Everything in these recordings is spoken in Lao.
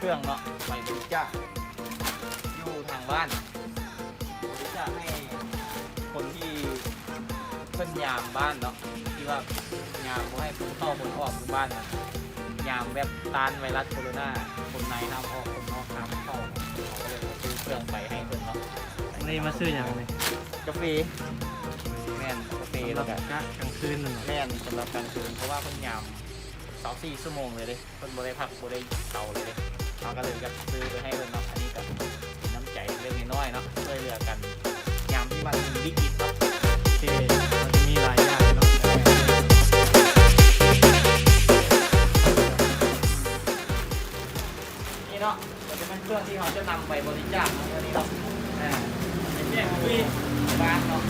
ຄື່ອງເນາະ ໄປບໍລິຈາກຢູ່ທາງບ້ານ ບໍລິຈາກໃຫ້ຄົນທີ່ເພິ່ນຍາມບ້ານເນາະ ທີ່ວ່າຍາມບໍ່ໃຫ້ຄົນເຂົ້າຄົນອອກຢູ່ບ້ານນະ ຍາມແບບຕ້ານໄວຣັສໂຄໂຣນາ ຄົນໃນຫ້າມອອກ ຄົນນອກຫ້າມເຂົ້າ ເຮົາກໍເລີຍມາຊື້ເຄື່ອງໄປໃຫ້ເພິ່ນເນາະ. ນີ້ມາຊື້ຫຍັງນີ້? ກາເຟ. ແມ່ນ ກາເຟ. ສຳລັບ ແລ້ວກໍ ກະກາງຄືນນັ້ນເນາະ? ແມ່ນ ສຳລັບກາງຄືນ ເພາະວ່າເພິ່ນຍາມຊາວສີ່ຊົ່ວໂມງເລີຍເດ້. ເພິ່ນບໍ່ໄດ້ພັກບໍ່ໄດ້ເຊົາເລີຍ ເຮົາກໍເລີຍຢາກຊື້ໄປໃຫ້ເພິ່ນເນາະ. ອັນນີ້ກໍເປັນນ້ຳໃຈເລັກໆນ້ອຍໆເນາະ ຊ່ວຍເຫຼືອກັນຍາມທີ່ມັນວິກິດເນາະ. ໂອເຄ ມັນຈະມີຫຼາຍຢ່າງເນາະ. ນີ້ເນາະ ກໍຈະເປັນເຄື່ອງທີ່ເຮົາຈະນຳໄປບໍລິຈາກເນາະ ອັນນີ້ເນາະ. ອ່າ ເປັນແມ່ປຸ້ຍ ບ້ານເນາະ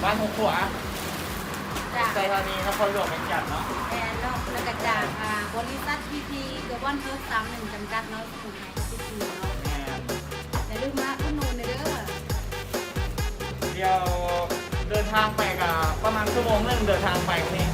ບ້ານຫົວຂົວ ອຸດອນທານີ ນະຄອນຫຼວງວຽງຈັນເນາະ. ແມ່ນເນາະ ແລ້ວກໍຈາກ ອ່າ ບໍລິສັດ ພີ ພີ Global Health ສາມໜຶ່ງ ຈຳກັດເນາະ ສະໝຸນໄພ ພີ ພີ ເນາະ. ແມ່ນ ຢ່າລືມມາອຸດໜູນເດີ. ດຽວເດີນທາງໄປກໍປະມານຊົ່ວໂມງໜຶ່ງ ເດີນທາງໄປນີ້.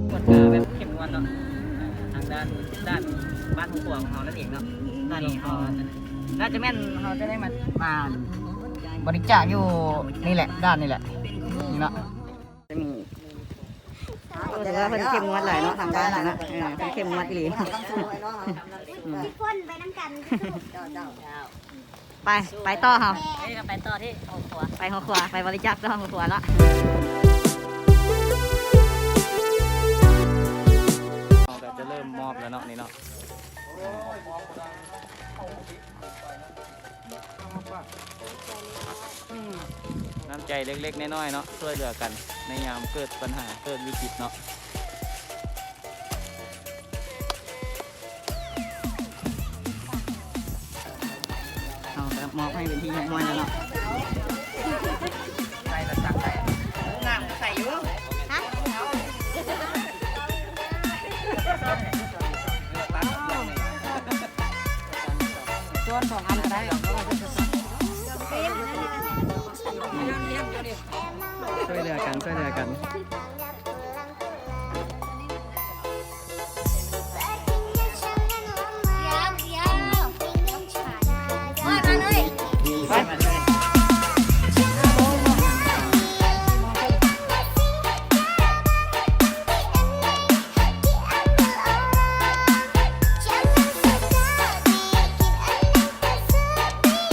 ກວດກາແບບເຂັ້ມງວດເນາະ ທາງດ້ານ ດ້ານບ້ານຫົວຂົວຂອງເຮົານັ້ນເອງເນາະ. ອັນນີ້ເຮົາ ໜ້າຈະແມ່ນເຮົາຈະໄດ້ມາ ມາບໍລິຈາກຢູ່ນີ້ແຫຼະ ດ້ານນີ້ແຫຼະ ນີ້ເນາະ. ຈະມີ ໂອ້ ຖືວ່າເພິ່ນເຂັ້ມງວດຫຼາຍເນາະ ທາງບ້ານຫັ້ນນະ. ເອີ ເພິ່ນເຂັ້ມງວດອີ່ຫຼີ. ອືມ ໄປ ໄປຕໍ່ເຮົາ ເອີ ໄປຕໍ່ທີ່ຫົວຂົວ ໄປຫົວຂົວ ໄປບໍລິຈາກຕໍ່ຫົວຂົວເນາະ. ເຮົາກໍຈະເລີ່ມມອບແລ້ວເນາະ ນີ້ເນາະ. ນ້ຳໃຈເລັກໆນ້ອຍໆເນາະ ຊ່ວຍເຫຼືອກັນໃນຍາມເກີດບັນຫາ ເກີດວິກິດເນາະ. ເຮົາກໍມອບໃຫ້ເປັນທີ່ຮຽບຮ້ອຍແລ້ວເນາະ. ງາມໃສ່ຢູ່ ຮະ? ຊ້ອນສອງອັນກໍໄດ້. ຊ່ວຍເຫຼືອກັນ ຊ່ວຍເຫຼືອກັນ.